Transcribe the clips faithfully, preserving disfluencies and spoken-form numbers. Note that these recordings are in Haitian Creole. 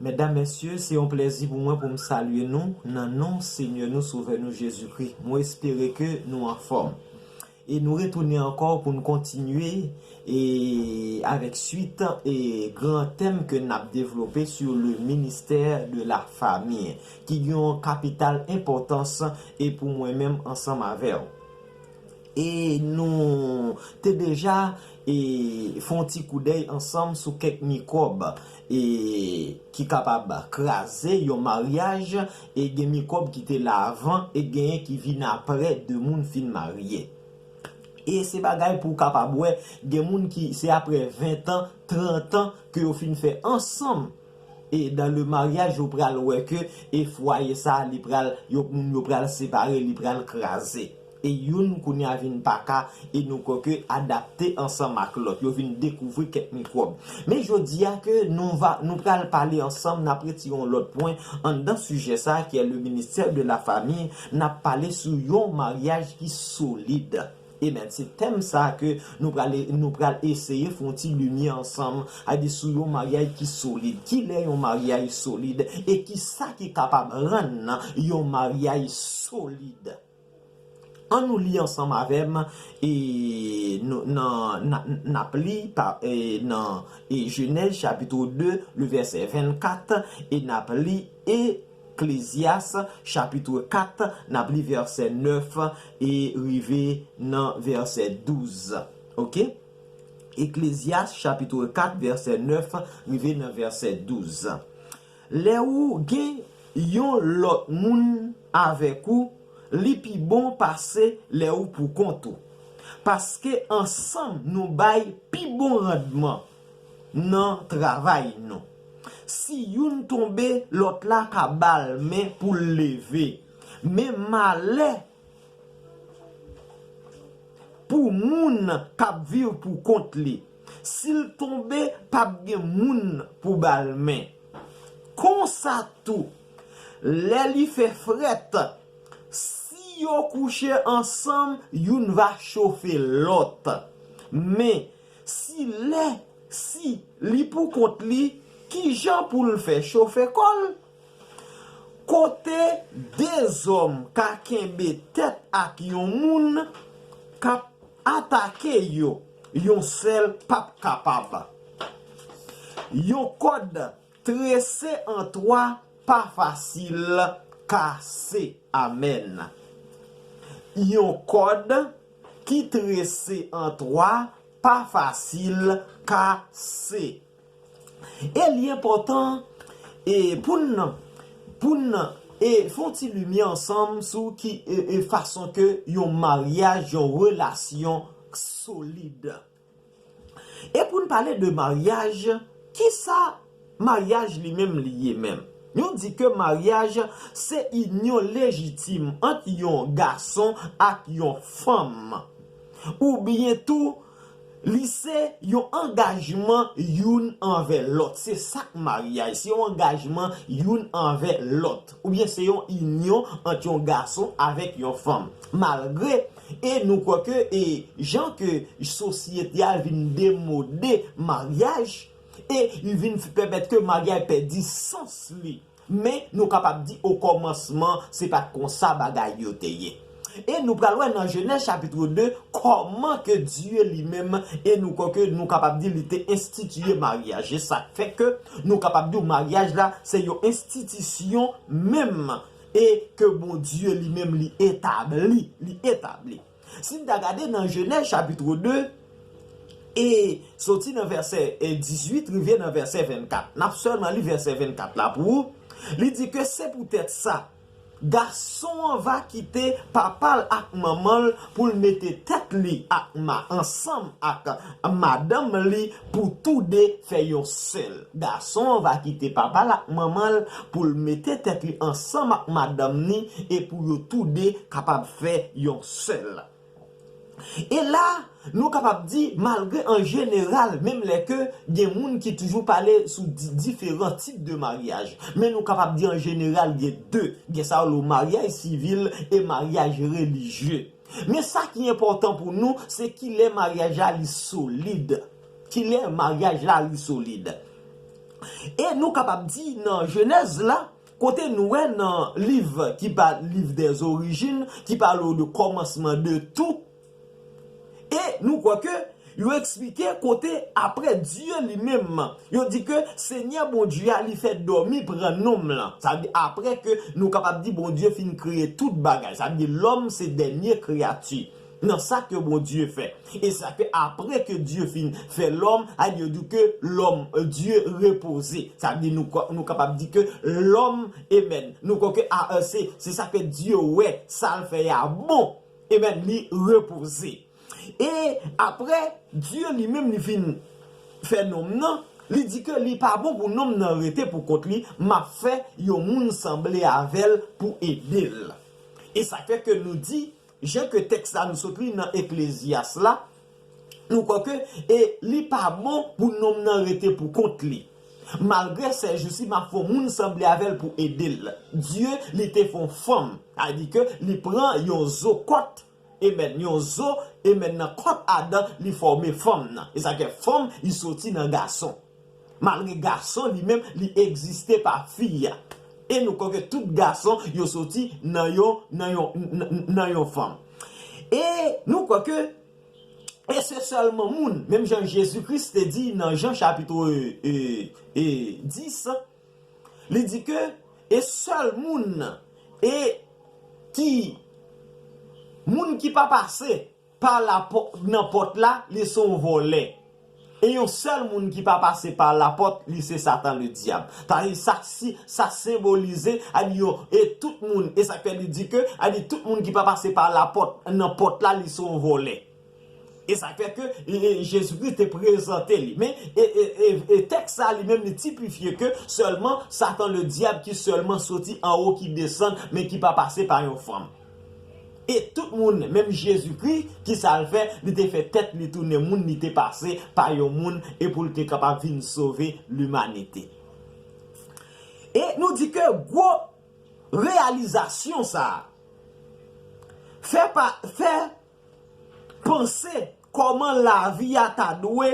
Medam, mesye, se yon plèzi pou mwen pou m salye nou nan non Senyè nou, Sovè nou, Jezikri. Mwen espere ke nou anfòm. E nou retounen ankò pou n kontinye e avèk swit e gran tèm ke n ap devlope sur le ministère de la famille, ki gen yon kapital enpòtans e pou mwen menm ansanm avè w. E nou te deja e fè yon ti koudèy ansanm sou kèk mikwòb e ki kapab kraze yon maryaj, e gen mikwòb ki te la avan e genyen ki vin apre de moun fin marye. E se bagay pou w kapab wè, gen moun ki se apre ven tan, trant an ke yo fin fè ansanm. E dans le mariage, ou pral wè ke e fwaye sa, li pral, yo, moun yo pral separe, li pral kraze. E youn kounye a vin pa ka, e nou kwè ke adapte ansanm ak lòt. Yo vin dekouvri kèk mikwòb. Men jodi a ke nou va, nou pral pale ansanm, n ap retire yon lòt pwen anndan sijè sa a, ki est le ministère de la famille. N ap pale sou yon maryaj ki solid. Amen. Se tèm sa a ke nou pral, nou pral eseye fè yon ti limyè ansanm, a di sou yon maryaj ki solid. Ki lè yon maryaj solid? E ki sa ki kapab rann yon maryaj solid? Ann nou li ansanm avè m, e nou, nan, nan, n ap li pa, e nan e Jenèz chapit de, le vèsè vennkat, e n ap li Eklezyas chapit kat, n ap li vèsè nèf e rive nan vèsè douz. Oke? Eklezyas chapit kat, vèsè nèf rive nan vèsè douz. Lè ou gen yon lòt moun avèk ou, li pi bon pase lè ou poukont ou. Paske ansanm nou bay pi bon randman nan travay nou. Si youn tonbe, lòt la ka ba l men pou l leve. Men malè pou moun k ap viv pou kont li. Si l tonbe, p ap gen moun pou ba l men. Konsa tou, lè li fè frèt, si yo kouche ansanm, youn va chofe lòt. Men, si lè, si li pou kont li, ki jan pou l fè chofe kò l? Kote de zòm ka kenbe tèt ak yon moun k ap atake yo, yon sèl p ap kapab. Yon kòd trese an twa pa fasil kase. Amèn. Yon kòd ki trese an twa pa fasil kase. E li enpòtan, e, pou n, pou n, e, fè yon ti limyè ansanm sou ki, e, e, fason ke yon maryaj, yon relasyon solid. E pou n pale de maryaj, kisa maryaj li menm li ye menm? Nou di ke maryaj se inyon lejitim ant yon gason ak yon fanm. Oubyen tou, li se yon angajman youn anvè lòt. Se sa k maryaj. Se yon angajman youn anvè lòt. Oubyen se yon inyon ant yon gason avèk yon fanm. Malgre, e nou kwè ke, e jan ke sosyete a vin demode maryaj, e li vin pèmèt ke maryaj pèdi sans li. Men, nou kapab di, okòmansman, se pa t konsa bagay yo te ye. E nou pral wè nan Jenèz chapit de, kòman ke Dye li menm, e nou kwè ke nou kapab di li te enstitiye maryaj. E sa k fè ke nou kapab di maryaj la, se yon enstitisyon menm, e ke Bondye li menm li etabli, li etabli. Si n ta gade nan Jenèz chapit de, e soti nan vèsè, e, dizuit rive nan vèsè vennkat. N ap sèlman li vèsè vennkat la pou ou. Li di ke se poutèt sa, gason an va kite papa l ak manman l pou l mete tèt li ak ma-, ansanm ak madanm li pou toude fè yon sèl. Gason an va kite papa l ak manman l pou l mete tèt li ansanm ak madanm ni e pou yo toude kapab fè yon sèl. E la, nou kapab di, malgre an jeneral, menm lè ke gen moun ki toujou pale sou di-, diferan tip de maryaj, men nou kapab di an jeneral, gen de, gen sa yo rele maryaj sivil e maryaj relijye. Men sa ki enpòtan pou nou, se kilè maryaj la li solid. Kilè maryaj la li solid. E nou kapab di nan Jenèz la, kote nou wè nan liv ki pa liv dèzorijin, ki pale w de kòmansman de tou, e nou kwè ke yo eksplike kote apre Dye li menm, yo di ke Senyè Bondye a li fè dòmi pran nonm lan. Sa vle di apre ke nou kapab di Bondye fin kreye tout bagay. Sa vle di lòm se dènye kreyati nan sa ke Bondye fè. E sa ke apre ke Dye fin fè lòm, a di yo di ke lòm, Dye repoze. Sa vle di nou, nou kapab di ke lòm, amen. Nou kwè ke a, se, se sa ke Dye wè, sa l fè a bon. Amen. Li repoze. E apre, Dye li menm li fin fè nonm nan, li di ke li pa bon pou nonm nan rete pou kont li, m ap fè yon moun sanble avè l pou ede l. E sa fè ke nou di, jan ke tèks la nou sot li nan Eklezyas la, nou kwè ke e li pa bon pou nonm nan rete pou kont li. Malgre sèjousi m ap fè yon moun sanble avè l pou ede l. Dye li te fè yon fanm, sa vle di ke li pran yon zo kòt, amen, yon zo, amen, nan kòt Adan, li fòme fanm nan. E sa ke fanm, li soti nan gason. Malgre gason li menm, li egziste pa fi a. E nou kwè ke tout gason, yo soti nan yon, nan yon, nan, nan yon fanm. E nou kwè ke, e se sèlman moun, menm jan Jezikri te di nan Jan chapit, e, e, e, dis, li di ke e sèl moun, e ki, moun ki pa pase pa lapò-, nan pòt la, li se yon vòlè. E yon sèl moun ki pa pase pa lapòt, li se Satan Ledyab. Sa, sa, si, sa senbolize, a di yo, e tout moun, e sa fè li di ke, a di tout moun ki pa pase pa lapòt, nan pòt la, li se yon vòlè. E sa fè ke, e, e, Jezikri te prezante li. Men, e, e, e, e tèks sa li menm, li tipifye ke sèlman Satan Ledyab ki sèlman soti anwo, ki desann, men ki pa pase pa yon fanm. E tout moun, menm Jezikri, ki sa l fè, li te fè tèt li tounen moun, li te pase pa yon moun, e pou l te kapab vin sove limanite. E nou di ke gwo reyalizasyon sa a fè pa, fè panse kòman lavi a ta dwe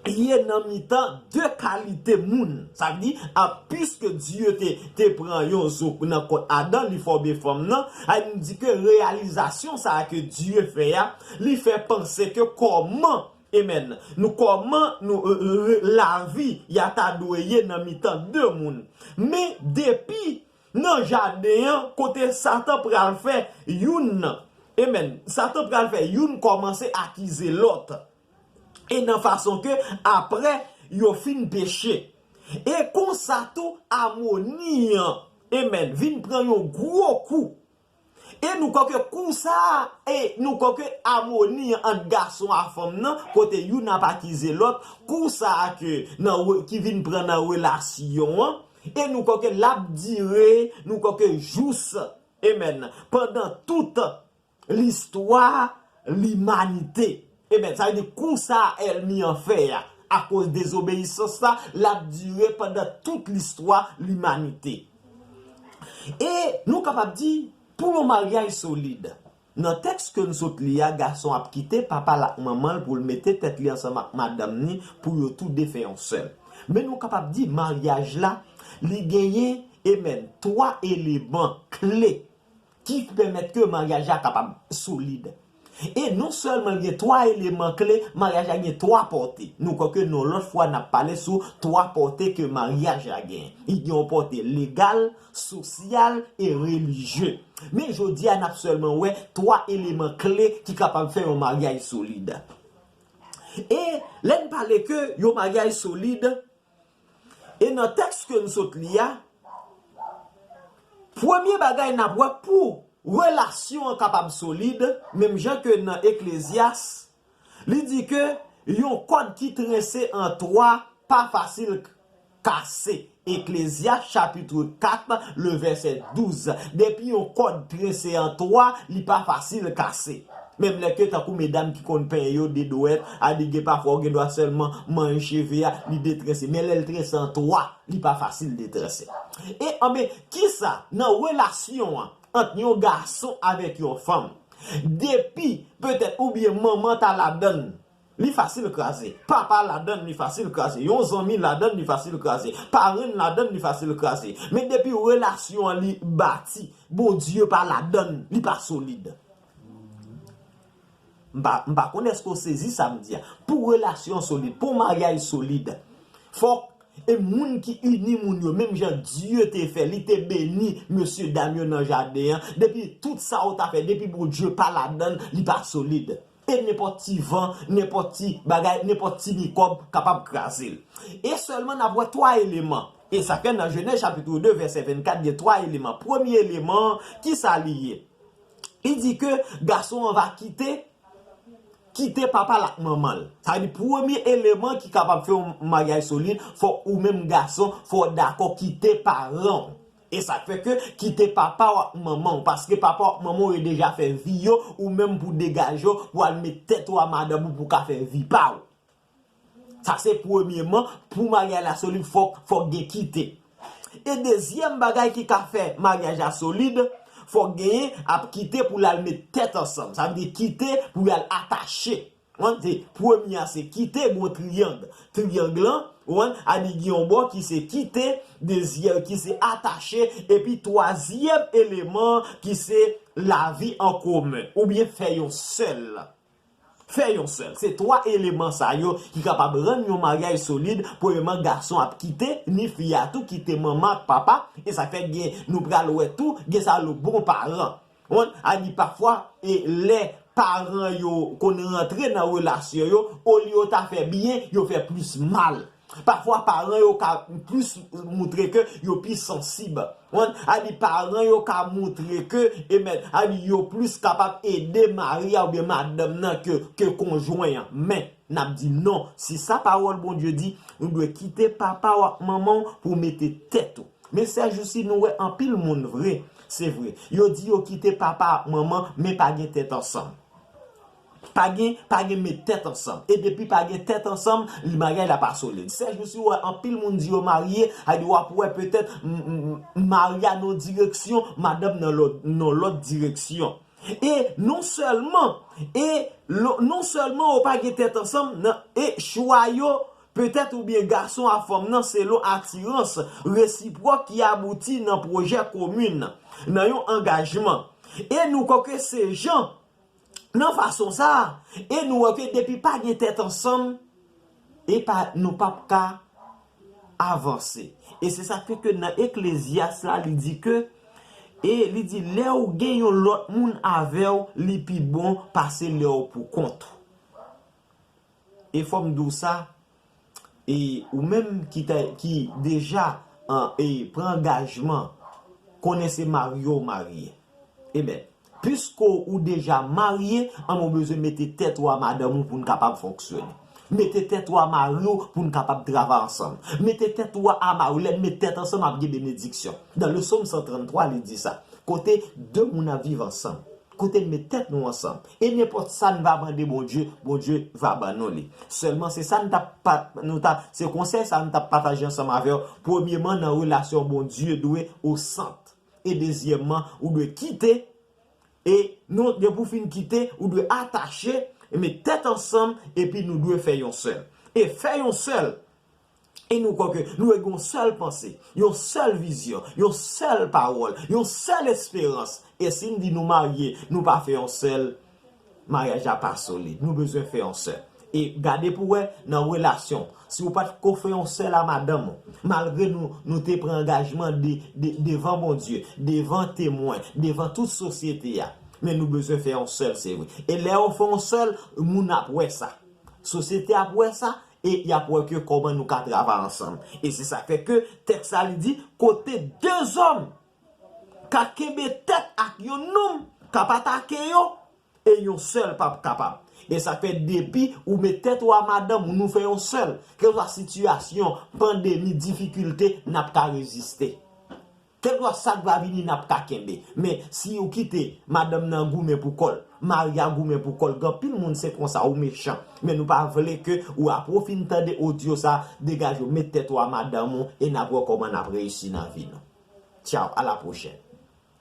ye nan mitan de kalite moun. Sa vle di, a, piske Dye te, te pran yon zo nan kòt Adan, li fòme fanm nan, a, nou di ke reyalizasyon sa a ke Dye fè a, li fè panse ke kòman, amen, nou kòman nou, e, e, lavi a ta dwe ye nan mitan de moun. Men depi nan jaden an, kote Satan pral fè youn, amen, Satan pral fè youn kòmanse akize lòt. E nan fason ke apre yo fin peche. E konsa tou amoni an, amen, vin pran yon gwo kou. E nou kwè ke kou sa a, e nou kwè ke amoni an ant gason a fanm nan, kote youn ap akize lòt, kou sa a ke nan re-, ki vin pran nan relasyon an, e nou kwè ke l ap dire, nou kwè ke jous, amen, pandan tout listwa limanite. Amen. Sa vle di kou sa a ènmi an fè a, akoz dezobeyisans sa, l ap dire pandan tout listwa limanite. E nou kapab di, pou yon maryaj solid, nan tèks ke n sot li a, gason ap kite papa l ak manman l pou l mete tèt li ansanm ak madanm ni, pou yo toude fè yon sèl. Men nou kapab di maryaj la, li genyen, amen, twa eleman kle ki pèmèt ke maryaj la kapab solid. E non sèlman l gen twa eleman kle, maryaj la gen twa pòte. Nou kwè ke nan lòt fwa n ap pale sou twa pòte ke maryaj la gen. Li gen yon pòte legal, sosyal e relijye. Men jodi a n ap sèlman wè twa eleman kle ki kapab fè yon maryaj solid. E lè n pale ke yon maryaj solid, e nan tèks ke n sot li a, premye bagay n ap wè pou relasyon an kapab solid, menm jan ke nan Eklezyas, li di ke yon kòd ki trense an twa pa fasil k-, kase. Eklezyas chapit kat, le vèsè douz. Depi yon kòd trense an twa, li pa fasil kase. Menm lè ke tankou medam ki konn penyen yo de dwèt, a di gen pafwa ou gen dwa sèlman manyen cheve a, li detrense. Men lè l trense an twa, li pa fasil detrense. E, anben, kisa nan relasyon an ant yon gason avèk yon fanm? Depi, petèt, oubyen manman ta ladann, Li fasil kraze. Papa ladann, li fasil kraze. Yon zanmi ladann, li fasil kraze. Parenn ladann, li fasil kraze. Men depi relasyon an li bati, Bondye pa ladann, li pa solid. M pa, m pa konn èske w sezi sa m di a. Pou relasyon solid, pou maryaj solid, fòk e moun ki ini moun yo, menm jan Dye te fè, li te beni mesye dam yo nan jaden an. Depi tout sa w ta fè, depi Bondye pa ladann, li pa solid. E nenpòt ti van, nenpòt ti bagay, nenpòt ti mikwòb kapab kraze l. E sèlman n ap wè twa eleman. E sa fè nan Jenèz chapit de vèsè vennkat, gen twa eleman. Premye eleman an, ki sa li ye? Li di ke gason an va kite, kite papa l ak manman l. Sa vle di premye eleman ki kapab fè yon maryaj solid, fò ou menm gason, fò w dakò kite paran w. E sa k fè ke kite papa w ak manman w, paske papa w ak manman w yo deja fè vi yo, ou menm pou degaje w, pou al met tèt ou a madanm ou pou ka fè vi pa w. Sa se premyeman, pou maryaj la solid, fòk, fòk gen kite. E dezyèm bagay ki ka fè maryaj la solid, fòk genyen ap kite pou l al met tèt ansanm. Sa vle di kite pou y al atache. Ou konprann? Se premye a se kite, gon triyang. Triyang lan, ou konprann, a di gen yon bò ki se kite, dezyèm ki se atache, epi twazyèm eleman ki se lavi an komen, oubyen fè yon sèl. Fè yon sèl. Se twa eleman sa yo ki kapab rann yon maryaj solid. Premyeman, gason ap kite, ni fi a tou kite manman ak papa. E sa fè gen, nou pral wè tou, gen sa yo bon paran. Ou konprann? A di pafwa, e lè paran yo konn rantre nan relasyon yo, olye yo ta fè byen, yo fè plis mal. Pafwa, paran yo ka plis moutre ke yo pi sansib. Ou konprann? A di paran yo ka moutre ke, e mèt, a di yo plis kapab ede mari a oubyen madanm nan ke, ke konjwen an. Men, n ap di non. Si sa pawòl Bondye di, ou dwe kite papa w ak manman w pou mete tèt ou. Men sèjousi nou wè anpil moun vre, se vre. Yo di yo kite papa ak manman, men pa gen tèt ansanm. Pa gen, pa gen met tèt ansanm. E depi pa gen tèt ansanm, li maryaj la pa solid. Sèjousi ou wè anpil moun di yo marye, a di w ap wè petèt m, m, m, mari a nan yon direksyon, madanm nan lòt, nan lòt direksyon. E non sèlman, e lo- non sèlman yo pa gen tèt ansanm, nan, e chwa yo, petèt oubyen gason a fanm nan selon atirans resipwòk ki abouti nan pwojè komin, nan yon angajman. E nou kwè ke se jan, nan fason sa a, e nou wè ke depi pa gen tèt ansanm, e pa, nou p ap ka avanse. E se sa k fè ke nan Eklezyas la, li di ke, e li di, lè w gen yon lòt moun avè w, li pi bon pase lè w pou kont ou. E fò m di w sa, e ou menm ki, ta, ki deja an, e pran angajman, konnen se marye w marye. Ebyen, piske w deja marye, ann ou bezwen mete tèt ou a madanm ou pou n kapab fonksyone. Mete tèt ou a mari w pou n kapab travay ansanm. Mete tèt ou a mari w, lè n met tèt ansanm, ap gen benediksyon. Nan le Sòm san tranntwa, li di sa. Kote de moun ap viv ansanm, kote n met tèt nou ansanm, e nenpòt sa n va mande Bondye, Bondye va ban nou li. Sèlman se sa n t ap pa, nou t ap, se konsèy sa n t ap pataje ansanm avè w. Premyeman, nan relasyon Bondye dwe o sant. E dezyèmman, ou dwe kite, e non, depi w fin kite, ou dwe atache, e met tèt ansanm, epi nou dwe fè yon sèl. E fè yon sèl, e nou kwè ke nou dwe gen yon sèl panse, yon sèl vizyon, yon sèl pawòl, yon sèl esperans. E si n di nou marye, nou pa fè yon sèl, maryaj la pa solid. Nou bezwen fè yon sèl. E gade pou wè nan relasyon, si w pa t ko fè yon sèl a madanm ou, malgre nou, nou te pran angajman de, de, devan Bondye, devan temwen, devan tout sosyete a, men nou bezwen fè yon sèl, se vre. E lè w fè yon sèl, moun ap wè sa. Sosyete ap wè sa, e y ap wè ke kòman nou ka travay ansanm. E se sa k fè ke tèks la li di, kote de zòm ka kenbe tèt ak yon nonm k ap atake yo, e yon sèl p ap kapab. E sa k fè depi ou met tèt ou a madanm ou, nou fè yon sèl. Kèlkeswa sitiyasyon, pandemi, difikilte, n ap ka reziste. Kèlkeswa sa k va vini, n ap ka kenbe. Men, si ou kite madanm nan goumen pou kò l, mari a goumen pou kò l, gen anpil moun se konsa, ou mechan. Men nou pa vle ke ou, apre w fin tande odyo sa, degaje w, met tèt ou a madanm ou, e n ap wè kòman n ap reyisi nan vi nou. Tchaw, a la pwochèn.